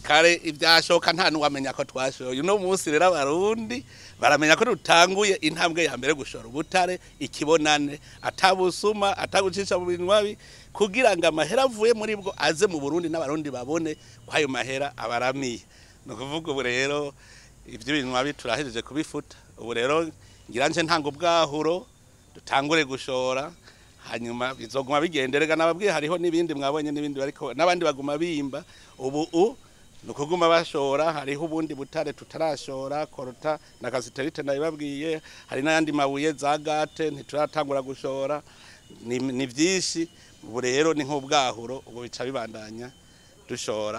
Kare ibyashoka nta n'uwamenya ko twashoye. Uno munsi rero Abarundi baramenya ko dutanguye intambwe ya mbere gushora ubutare ikibonane, atabusuma, atagucisha mu binwabi, kugira ngo amahera avuye muri bwo aze mu Burundi n'Abarundi babone ko ayo mahera abaramiye. Ni ukuvuga ubu rero ibyo binwabi turahejeje kubifuta. Ubu rero ngira nje ntango bwahuro dutangure gushora, hanyuma bizoguma bigenderega. Nababwiye hariho n'ibindi mwabonye n'ibindi bariko n'abandi baguma bimba. Ubu nukuguma bashora, hariho ubundi butare tutarashora, korota na kasiterite nabibabwiye, hari n'ayandi mabuye za gate ntituratangura gushora, ni byinshi. Ubu rero ni nk'ubwahuro, ubu bica bibandanya dushora.